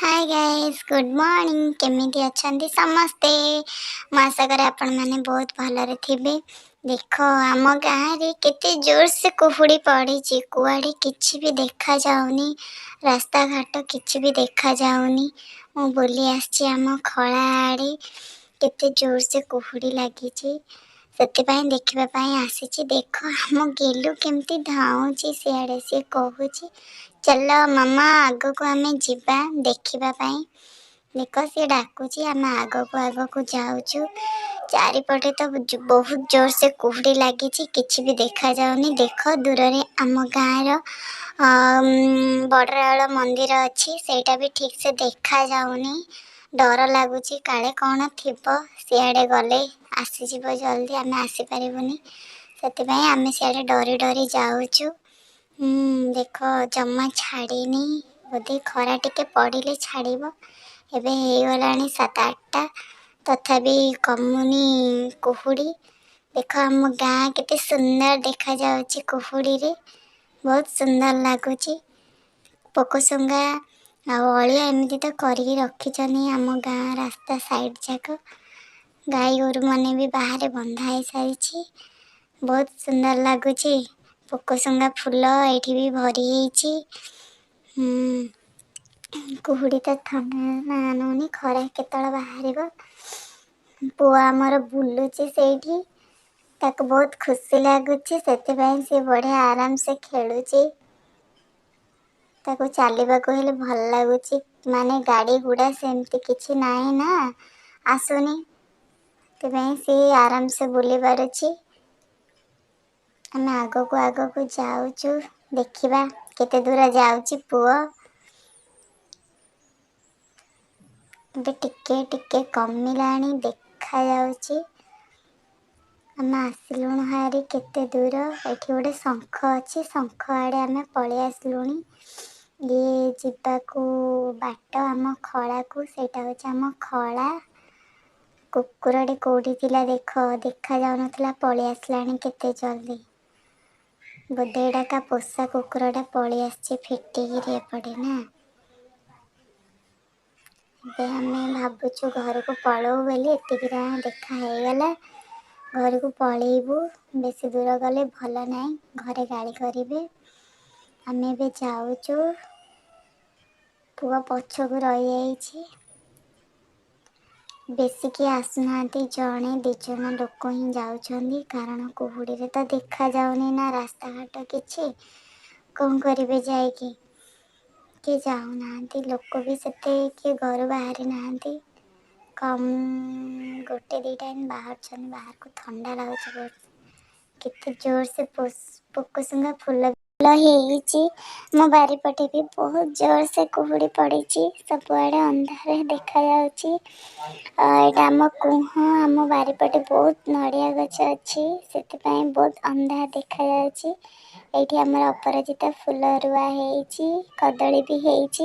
ହାଏ guys, good morning. କେମିତି ଅଛନ୍ତି ସମସ୍ତେ? ମୁଁ ଆଶା କରେ ଆପଣମାନେ ବହୁତ ଭଲରେ ଥିବେ। ଦେଖ, ଆମ ଗାଁରେ କେତେ ଜୋରସେ କୁହୁଡ଼ି ପଡ଼ିଛି। କୁଆଡ଼େ କିଛି ବି ଦେଖାଯାଉନି, ରାସ୍ତାଘାଟ କିଛି ବି ଦେଖାଯାଉନି। ମୁଁ ବୁଲି ଆସିଛି ଆମ ଖଳା ଆଡ଼େ। କେତେ ଜୋରସେ କୁହୁଡ଼ି ଲାଗିଛି, ସେଥିପାଇଁ ଦେଖିବା ପାଇଁ ଆସିଛି। ଦେଖ, ଆମ ଗେଲୁ କେମିତି ଧାଉଁଛି ସିଆଡ଼େ। ସିଏ କହୁଛି, "ଚାଲ ମାମା, ଆଗକୁ ଆମେ ଯିବା ଦେଖିବା ପାଇଁ।" ଦେଖ, ସିଏ ଡାକୁଛି। ଆମେ ଆଗକୁ ଆଗକୁ ଯାଉଛୁ। ଚାରିପଟେ ତ ବହୁତ ଜୋରସେ କୁହୁଡ଼ି ଲାଗିଛି, କିଛି ବି ଦେଖାଯାଉନି। ଦେଖ, ଦୂରରେ ଆମ ଗାଁର ବଡ଼ରାଉଳ ମନ୍ଦିର ଅଛି, ସେଇଟା ବି ଠିକ୍ସେ ଦେଖାଯାଉନି। ଡର ଲାଗୁଛି, କାଳେ କ'ଣ ଥିବ। ସିଆଡ଼େ ଗଲେ ଆସିଯିବ ଜଲ୍ଦି, ଆମେ ଆସିପାରିବୁନି। ସେଥିପାଇଁ ଆମେ ସିଆଡ଼େ ଡରି ଡରି ଯାଉଛୁ। ଦେଖ, ଜମା ଛାଡ଼ିନି। ବୋଧେ ଖରା ଟିକେ ପଡ଼ିଲେ ଛାଡ଼ିବ। ଏବେ ହେଇଗଲାଣି 7-8ଟା, ତଥାପି କମୁନି କୁହୁଡ଼ି। ଦେଖ, ଆମ ଗାଁ କେତେ ସୁନ୍ଦର ଦେଖାଯାଉଛି କୁହୁଡ଼ିରେ, ବହୁତ ସୁନ୍ଦର ଲାଗୁଛି। ପୋକଶୁଙ୍ଗା ଆଉ ଅଳିଆ ଏମିତି ତ କରିକି ରଖିଛନ୍ତି ଆମ ଗାଁ ରାସ୍ତା ସାଇଡ଼୍ ଯାକ। ଗାଈ ଗୋରୁମାନେ ବି ବାହାରେ ବନ୍ଧା ହେଇସାରିଛି। ବହୁତ ସୁନ୍ଦର ଲାଗୁଛି। ପୋକଶୁଙ୍ଗା ଫୁଲ ଏଇଠି ବି ଭରି ହେଇଛି। କୁହୁଡ଼ି ତ ଥଣ୍ଡା ନା ନଉନି, ଖରା କେତେବେଳେ ବାହାରିବ? ପୁଅ ଆମର ବୁଲୁଛି ସେଇଠି, ତାକୁ ବହୁତ ଖୁସି ଲାଗୁଛି, ସେଥିପାଇଁ ସେ ବଢ଼ିଆ ଆରାମସେ ଖେଳୁଛି। ତାକୁ ଚାଲିବାକୁ ହେଲେ ଭଲ ଲାଗୁଛି, ମାନେ ଗାଡ଼ି ଗୁଡ଼ା ସେମିତି କିଛି ନାହିଁ ନା, ଆସୁନି, ସେଥିପାଇଁ ସିଏ ଆରାମସେ ବୁଲି ପାରୁଛି। ଆମେ ଆଗକୁ ଆଗକୁ ଯାଉଛୁ, ଦେଖିବା କେତେ ଦୂର ଯାଉଛି ପୁଅ। ଏବେ ଟିକେ ଟିକେ କମିଲାଣି, ଦେଖାଯାଉଛି। ଆମେ ଆସିଲୁଣୁ ହାରି କେତେ ଦୂର। ଏଠି ଗୋଟେ ଶଙ୍ଖ ଅଛି, ଶଙ୍ଖ ଆଡ଼େ ଆମେ ପଳେଇ ଆସିଲୁଣି। ଇଏ ଯିବାକୁ ବାଟ ଆମ ଖଳାକୁ, ସେଇଟା ହେଉଛି ଆମ ଖଳା। କୁକୁରଟି କେଉଁଠି ଥିଲା ଦେଖ, ଦେଖାଯାଉନଥିଲା, ପଳେଇ ଆସିଲାଣି କେତେ ଜଲ୍ଦି। ବୋଧେ ଏଇଟା କା ପୋଷା କୁକୁରଟା ପଳେଇ ଆସିଛି ଫିଟିକିରି ଏପଟେ ନା। ଏବେ ଆମେ ଭାବୁଛୁ ଘରକୁ ପଳଉ ବୋଲି। ଏତିକିରେ ଦେଖା ହେଇଗଲା, ଘରକୁ ପଳେଇବୁ। ବେଶୀ ଦୂର ଗଲେ ଭଲ ନାହିଁ, ଘରେ ଗାଳି କରିବେ। ଆମେ ଏବେ ଯାଉଛୁ, ପୁଅ ପଛକୁ ରହିଯାଇଛି। ବେଶୀ କିଏ ଆସୁନାହାନ୍ତି, ଜଣେ ଦୁଇ ଜଣ ଲୋକ ହିଁ ଯାଉଛନ୍ତି, କାରଣ କୁହୁଡ଼ିରେ ତ ଦେଖାଯାଉନି ନା ରାସ୍ତାଘାଟ କିଛି। କ'ଣ କରିବେ ଯାଇକି? କିଏ ଯାଉନାହାନ୍ତି, ଲୋକ ବି ସେତେ କିଏ ଘରୁ ବାହାରି ନାହାନ୍ତି। କମ୍ ଗୋଟେ ଦୁଇଟା ହିଁ ବାହାରୁଛନ୍ତି ବାହାରକୁ। ଥଣ୍ଡା ଲାଗୁଛି ବହୁତ। କେତେ ଜୋରସେ ପୋକଶୁଙ୍ଗା ଫୁଲ ହେଇଛି। ମୋ ବାରିପଟେ ବି ବହୁତ ଜୋରସେ କୁହୁଡ଼ି ପଡ଼ିଛି, ସବୁଆଡ଼େ ଅନ୍ଧାର ଦେଖାଯାଉଛି। ଏଇଟା ଆମ କୁହଁ। ଆମ ବାରିପଟେ ବହୁତ ନଡ଼ିଆ ଗଛ ଅଛି, ସେଥିପାଇଁ ବହୁତ ଅନ୍ଧାର ଦେଖାଯାଉଛି। ଏଇଠି ଆମର ଅପରାଜିତା ଫୁଲ ରୁଆ ହେଇଛି, କଦଳୀ ବି ହେଇଛି।